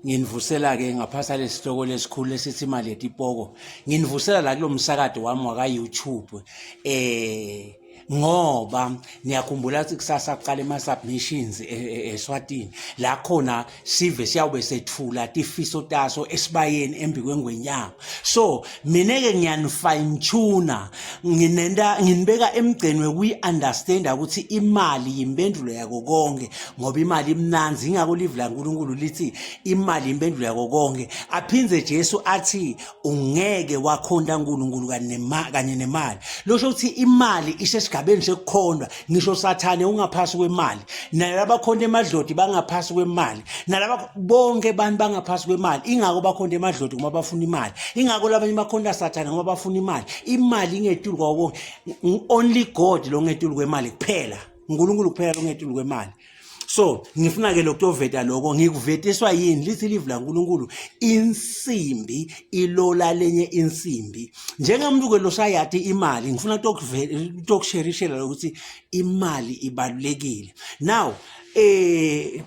Nginivusela ke ngaphasa lesihloko lesikhulu lesithi imali yetipoko. Nginivusela la kulomsakato wami waka YouTube. Eh ngoba niyakhumbula ukuthi kusasa kuqala ema-submissions e, e, eSwatini la khona sive siyawube sethula tifiso taso esibayeni embi kwengwenyama so mina-ke ngiyani-fine tuna nginenta nginibeka emgceni wekuyi-understanda ukuthi imali yimpendulo yako konke ngoba imali imnanzi ingako live laNkulunkulu lithi imali impendulo yako konke aphindze Jesu athi ungeke wakhonta uNkulunkulu kanye nemali losho ukuthi imali isesigabeni sekukhondwa ngisho sathane ungaphasi kwemali nalabakhonta emadloti bangaphasi kwemali nalaba bonke abantu bangaphasi kwemali ingako bakhonta emadloti ngoba bafuna imali ingako labanye bakhonta sathane ngoba bafuna imali imali ingetulu kwawo konke only God lo ngetulu kwemali kuphela uNkulunkulu kuphela lo ngetulu kwemali so ngifuna ke lokutoveta lokho ngikuvetiswa yini lithi live laNkulunkulu insimbi ilola lenye insimbi njengomuntu ke losayati imali ngifuna tokusherishela ukuthi imali ibalulekile now eh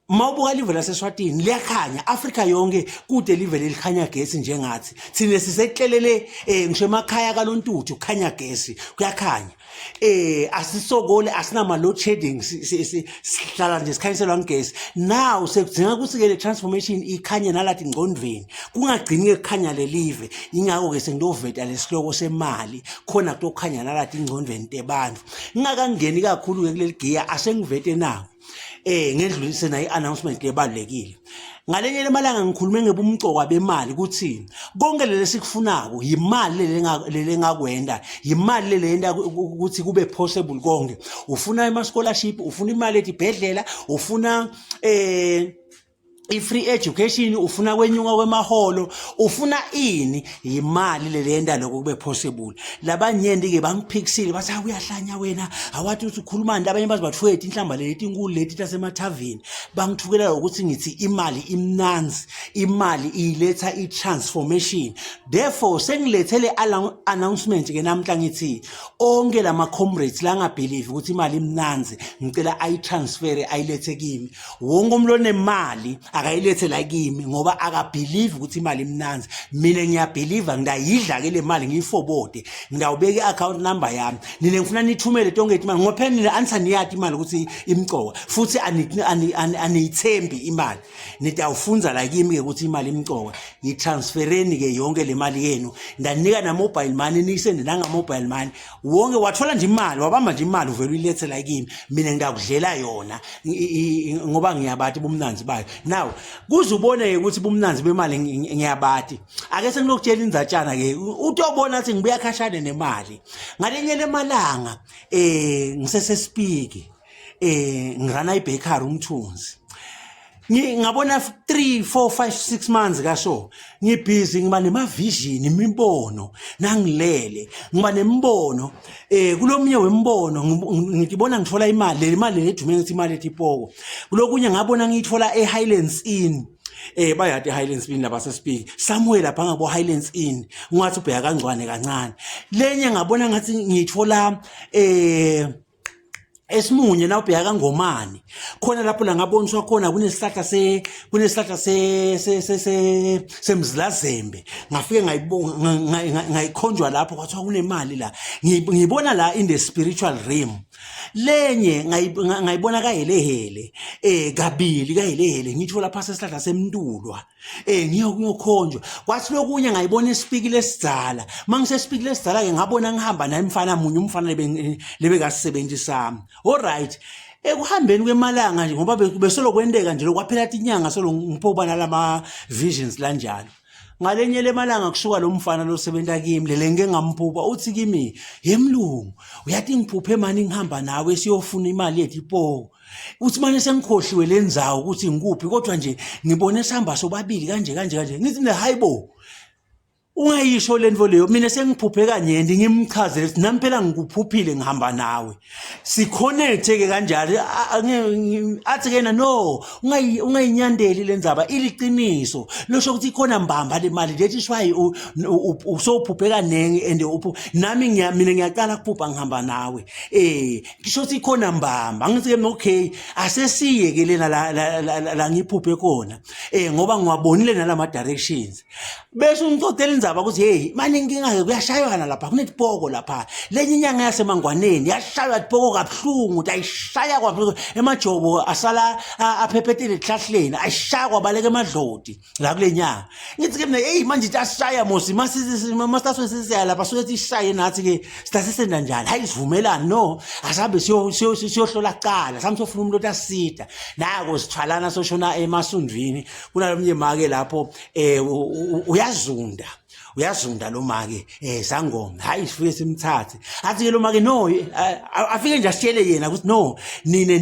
mawubuka live laseswatini liyakhanya Afrika yonke kude live lelikhanya gesi njengathi thina siseklelele eh ngisho emakhaya kalontuthu kukhanya gesi kuyakhanya eh asisokole asinama load shedding sihlala nje sikhanyiselwa ngegesi now sekudzinga ukuthi ke le transformation ikhanye nalathi ngqondweni kungagcini ke kukhanya lelive ingakho ke sengiyoveta lesihloko semali khona kutokhanya nalathi ingqondweni tebantu ngingakangeni kakhulu ke kuleli giya asengivete nawo eh ngendlulise nayo i-announcement lebalulekile ngalenye lemalanga ngikhulume ngebumcoka bemali ukuthi konke leli sikufunako yimali leli engakwenda yimali leli yenta ukuthi kube possible konke ufuna ima scholarship ufuna imali etibhedlela ufuna eh i-free education ufuna kwenyuka kwemaholo ufuna ini yimali le leyenta lokho kube possible labanyenti ke bangiphikisile bathi uyahlanya wena awathi uthi ukhulumani abanye bazi bathuwethu inhlamba leti inkulu leti tasemathaveni bangithukela ukuthi ngithi imali imnanzi imali iletha i-transformation therefore sengilethe le announcement ke namhla ngithi onke lama comrades langabelieve ukuthi imali imnanzi ngicela ayitransfere ayilethe kimi wonke umuntu onemali akayilethe la kimi ngoba akabhilivi ukuthi imali imnanzi mina ngiyabhiliva ngidayidla ke le mali ngiyifobode ngidawubeka i-account number yami nina ngifuna nithumele tonke imali ngoba phela nina anisaniyati imali ukuthi imcoka futhi aniyithembi imali nidawufunza la kimi-ke ukuthi imali imcoka yitransfereni-ke yonke le mali yenu ndanika na-mobile money niyisende nanga-mobile money wonke wathola nje imali wabamba nje imali uvela uyilethe la kimi mina ngidakudlela yona ngoba ngiyabati bumnanzi bayo now kuze ubone ukuthi bumnanzi bemali ngiyabati ake sengilokutshela inzatshana ke utobona ukuthi ngibuya khashane nemali ngalenye lemalanga eh ngisesesipiki eh ngirana ibakery umthunzi ngabona 3 4 5 6 months kasho ngibhizi ngiba nema vision imibono nangilele ngiba nemibono eh kulomunye wembono ngibona ngithola imali le mali ledume ngithi imali ethi ipoko kulokunye ngabona ngiyithola eHighlands Inn eh bayade Highlands Inn labase speak somewhere lapha ngabo Highlands Inn ngathi ubheka kangcwane kancane lenye ngabona ngathi ngiyithola eh esimunye na ubheka kangomane khona lapho la ngaboniswa khona kunesihlahla se kunesihlahla se se se semzilazembe ngafike ngayibonga ngayikhonjwa lapho kwathiwa kunemali la ngiyibona la in the spiritual realm lenye ngayibona kahelehele eh kabili kahelehele ngithola phasi esihlahla semntulwa eh ngiyokuyokhonjwa kwathi lokunye ngayibona esipiki lesidzala mangisesipiki lesidzala ke ngabona ngihamba naye umfana munye umfana lebekasisebenzi sami all right ekuhambeni kwemalanga nje ngoba besolo kwenteka nje lokwaphela tinyanga solo ngiphoba nalama visions lanjalo ngalenye lemalanga kusuka lo mfana losebenza kimi lele ngike ngamphupha uthi kimi yemlungu uyathi ngiphuphe mani ngihamba nawe siyofuna imali yethu ipoko uthi manje sengikhohliwe le ndzawo ukuthi ngikuphi kodwa nje ngibone sihamba sobabili kanje kanje kanje ngithi mina hayibo ungayisho le nto leyo mina sengiphuphe kanyenti ngimchazele ukuthi nami phela ngikuphuphile ngihamba nawe sikhonethe ke kanjalo athi kena no ungayinyandeli le ndzaba iliqiniso losho ukuthi ikhona mbamba le mali that is why usowuphuphe kaningi and nami mina ngiyaqala kuphupha ngihamba nawe eh ngisho ukuthi ikhona mbamba ngithi ke okay asesiye ke lena la la, la, la, la ngiphuphe khona Eh ngoba ngiwabonile nalama directions. Bese ungicocela indzaba ukuthi hey manje inkinga ke kuyashaywana lapha kunetipoko lapha. Lenye inyanga yasemangwaneni yashaywa tipoko kabuhlungu ukuthi ayishaya kwabuhlungu emajobo asala aphephetele ehlahleni ayishaya kwabaleka emadloti la kule nyanga. Ngithi ke mina hey manje itasishaya mosi masisi masaswe sisiya lapha suke sishaye nathi ke sitase senda njani hayi sivumelane no asabe siyohlola kuqala sami sofuna umuntu otasida nako sithwalana soshona emasundwini kunalomnye make lapho eh uyazunda uyazunda lo make eh sangoma hayi sifike simthathe athi ke lo make no eh, afike nje asitshele yena ukuthi no nine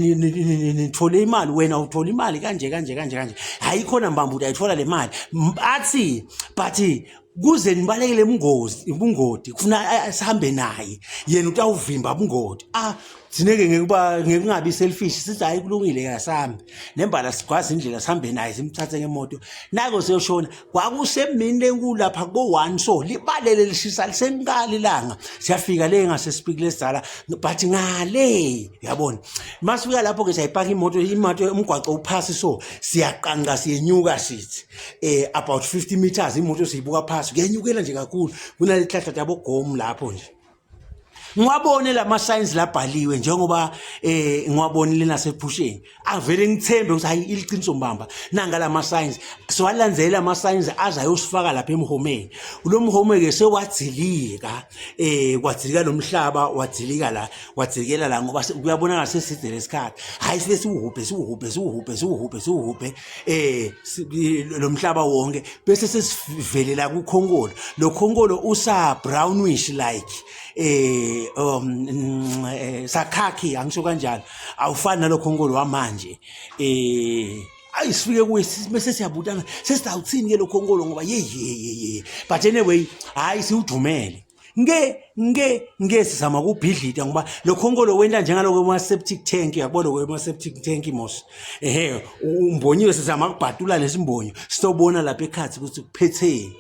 nithole imali wena uthola imali kanje kanje kanje kanje hayi khona mbamba utayithola le mali athi but kuze nibalekele ubungozi ubungoti kufuna sihambe naye yena utawuvimba ubungoti ah thina-ke ngekuba ngekungabi selfish sithi hhayi kulungile kasambe nembala sigwaza indlela sihambe naye simthathe ngemoto nako siyoshona kwakusemini lenkulu lapha ko-one so libalele lishisa lisenkali ilanga siyafika le ngasesipiki lesidala but ngale yabona masifika lapho-ke siyayipaka imoto imoto umgwaco uphasi so siyaqanqa siyenyuka sithi eh about 50 meters imoto siyibuka phasi kuyenyukela nje kakhulu kunalehlahla tabogomu lapho nje ngiwabone lama signs labhaliwe njengoba eh ngiwabonile nasephusheni avele ngithembe ukuthi hayi iliqiniso mbamba nanga lama signs siwalandzela ama signs aze ayosifaka lapha emhomeni lo mhome ke sewadzilika eh kwadzilika lo mhlaba wadzilika la wadzilikela la ngoba kuyabonakala seside lesikhathi hayi sibe siwuhubhe siwuhubhe siwuhubhe siwuhubhe siwuhubhe eh lo mhlaba wonke bese sesivelela kukhonkolo lo khonkolo usa brownish like eh um eh, sakhakhi angisho kanjalo awufani nalokhonkolo wamanje eh ayi sifike kuye bese siyabutana sesizawuthini ke lokhonkolo ngoba ye ye ye but anyway hayi siwudumele nge nge nge sizama ukubhidlita ngoba lo khonkolo wenta njengaloko ema-septic tank uyakubona lokho ema-septic tank mos ehe umbonyiwe sizama ukubhatula lesimbonyo sitobona lapha ekhathi ukuthi kuphetheni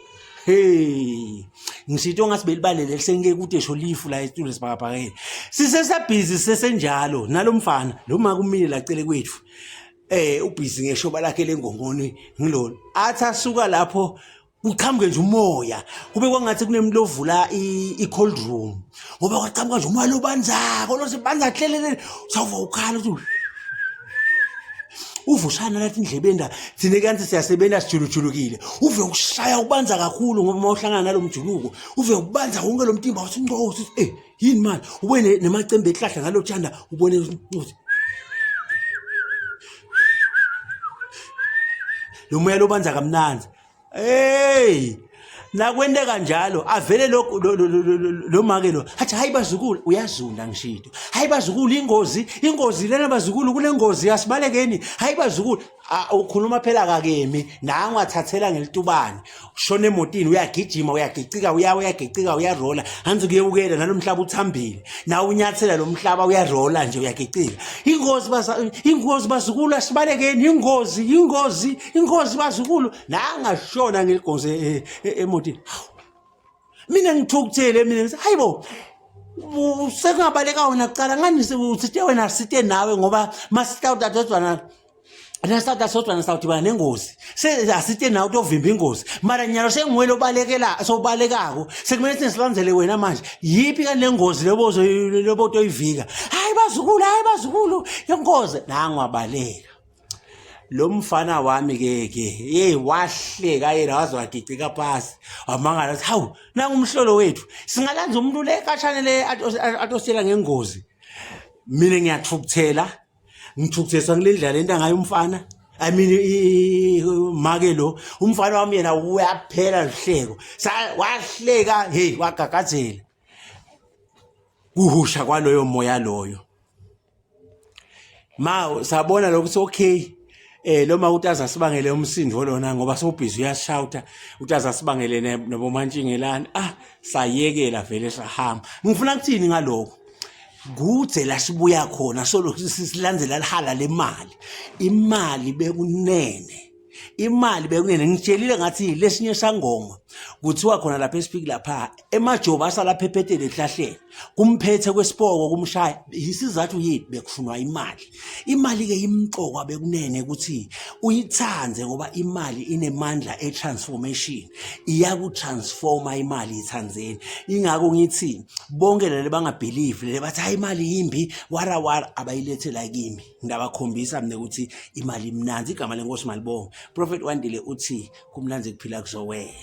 hey ngisito ngathi belibalele lisengike kude sho lifu la esitulo sibhakabhakeni sisesabhizi sisesenjalo nalomfana lo maka umile lacele kwethu eh ubhizi ngeshoba lakhe lengongoni ngilona athi asuka lapho kuqhamuke nje umoya kube kwangathi kunemuntu ovula i-cold room ngoba kwaqhamuka nje umoya lobanzako losibanza hlelelele sawuva ukhala uthi uvushana lathi indlebeni la thina kanti siyasebenza sijulujulukile uve ukushaya ubanza kakhulu ngoba uma uhlangana nalo mjuluko uve ubanza wonke lo mtimba uthi ngco uthi eh yini manje ubone nemacembe ehlahla ngalo tshanda ubone ukuthi lo moya lobanza kamnandi Hey nakwente kanjalo avele lo lo make lo athi hayi bazukulu uyazunda ngishito hayi bazukulu ingozi ingozi lena bazukulu kunengozi asibalekeni hayi bazukulu ukhuluma phela kakemi nangu athathela ngelitubane ushona emotini uyagijima uyagicika uyawa uyagicika uyarola hanzi kuyewukela nalomhlaba uthambile nawe unyathela lo mhlaba uyarola nje uyagicika ingozi basa ingozi bazukulu asibalekeni ingozi ingozi ingozi bazukulu nangashona ngeligonze e, e, emotini mina ngithukuthele mina ngithi hayibo sekungabaleka wena kucala ngani usithe wena site nawe ngoba masitawutatodwana nasithatha sodwa nasawudibana nengozi asite nawe utovimba ingozi mara nyalo senguwe lobalekela sobalekako sekumele thina silandzele wena manje yiphi kanti le ngozi lobotoyivika hayi bazukulu hayi bazukulu yengozi nangu abaleka lo mfana wami ke ke hey wahleka yena waze wagicika phasi wamangala wathi hawu nangu umhlolo wethu singalanza umuntu le kashane le atositshela ngengozi mina ngiyathukuthela ngithukutheliswa ngile ndlela lento ngayo umfana I mean make lo umfana wami yena uyaphela luhleko wahleka hey wagagazela kuhusha kwaloyo moya loyo ma sabona lokhu okay eh lo ma utaza sibangele umsindo lona ngoba sowubhizi uyashouta utaza sibangele nobomantshingelani ah sayekela vele sahamba ngifuna kuthini ngalokho kude la sibuya khona solo silandzela lihala lemali imali bekunene imali bekunene ngitshelile ngathi lesinye sangoma Kuthiwa khona lapha esifiki lapha emajobo asala phephetele ehlahleni kumphethe kwesipoko kumshaya. Isizathu yini? Bekufunwa imali. Imali ke imqokwa bekunene ukuthi uyithandze ngoba imali inemandla e-transformation, iyakutransforma imali ithandzeni. Ingakho ngithi bonke lele bangabelieve lele bathi hayi imali yimbi wara wara, abayilethe la kimi ngabakhombisa mina ukuthi imali imnanzi. Igama lenkosi malibonge. Prophet Wandile uthi kumnanzi kuphila kuzowe.